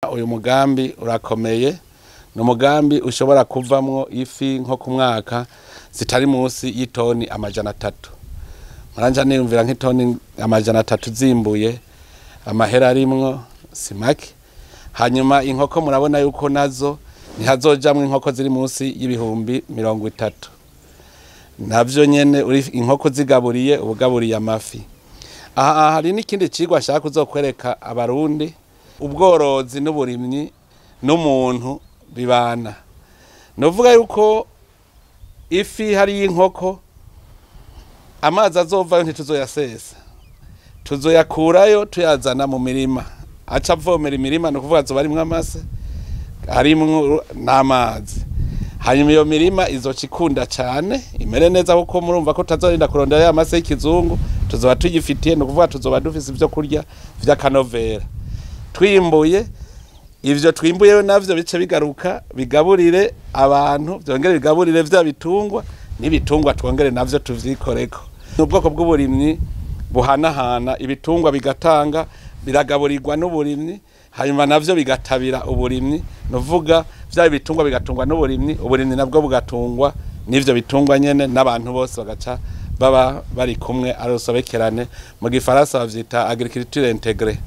Uyu mugambi urakomeye, ni umugambi ushobora kuvamwo ifi nko ku mwaka zitari munsi y'itoni 300. Muranja niyumvira nk'itoni 300 zimbuye, amahera arimwo si make. Hanyuma inkoko murabona yuko nazo ntihazojamwo inkoko ziri munsi y'30,000. Navyo nyene inkoko zigaburiye ubugaburiye amafi. Aha hari n'ikindi cigwa nshaka kuzokwereka abarundi, ubworozi n'uburimyi n'umuntu bibana. Novuga yuko ifi hari inkoko, amazi azovayo ntituzoyasesa, tuzoyakurayo tuyazana mu mirima, aca avomera imirima, ni ukuvuga azoba arimwo amase arimwo n'amazi. Hanyuma iyo mirima izoca ikunda cane imere neza, kuko murumva ko tutazorinda kurondera ya mase y'ikizungu, tuzoba tuyifitiye, ni ukuvuga tuzoba dufise ivyo kurya vy'akanovera. Twimbuye ivyo twimbuye navyo bice bigaruka bigaburire abantu, byongere bigaburire vya bitungwa, n'ibitungwa twongere navyo tuvyikoreko. Ni ubwoko bw'uburimyi buhanahana, ibitungwa bigatanga biragaburirwa n'uburimyi, hanyuma navyo bigatabira uburimyi, nuvuga vya bitungwa bigatungwa n'uburimyi, uburimyi nabwo bugatungwa n'ivyo bitungwa nyene, n'abantu bose bagaca baba bari kumwe arosobekerane. Mu gifaransa bavyita agriculture intégrée.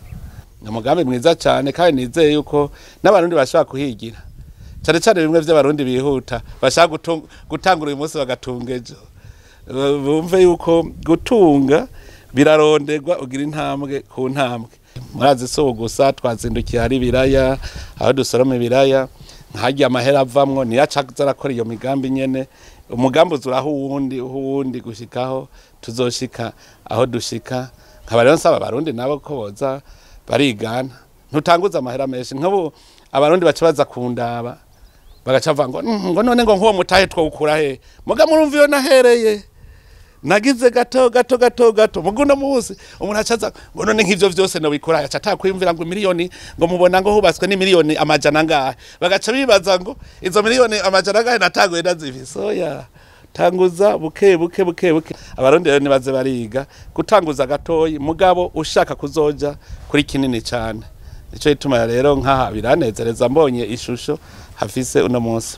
Ni umugambi mwiza cyane kandi nizeye yuko n'abarundi bashobora kuhigira, cyane cyane bimwe vy'abarundi bihuta bashaka gutangura uyu munsi bagatunga ejo. Bumve yuko gutunga biraronderwa, ugira intambwe ku ntambwe. Murazi si ubu gusa twazindukiye hari ibiraya, aho dusoroma ibiraya nkarya amahera avamwo niyo aca aza arakora iyo migambi nyene. Umugambi uzuraho uwundi uwundi gushikaho tuzoshika aho dushika. Nkaba rero nsaba abarundi nabo ko boza barigana, ntutanguza amahera menshi. Nk'ubu abarundi baca baza kundaba bagaca bavuga ngo none ngo nk'uwo mutahe twawukura he? Muga murumva iyo nahereye nagize gato gato gato gato, muga uno munsi umuntu acaza ngo none nk'ivyo vyose nobikora, aca atakwiyumvira ngo miliyoni, ngo mubona ngo hubatswe n'imiliyoni amajana angahe, bagaca bibaza ngo izo miliyoni amajana angahe natanguye ndazifise. Oya, tanguza buke buke buke buke. Abarundi rero nibaze bariga gutanguza gatoyi, mugabo ushaka kuzoja kuri kinini cane. Nico gituma rero nkaha biranezereza mbonye ishusho hafise uno munsi.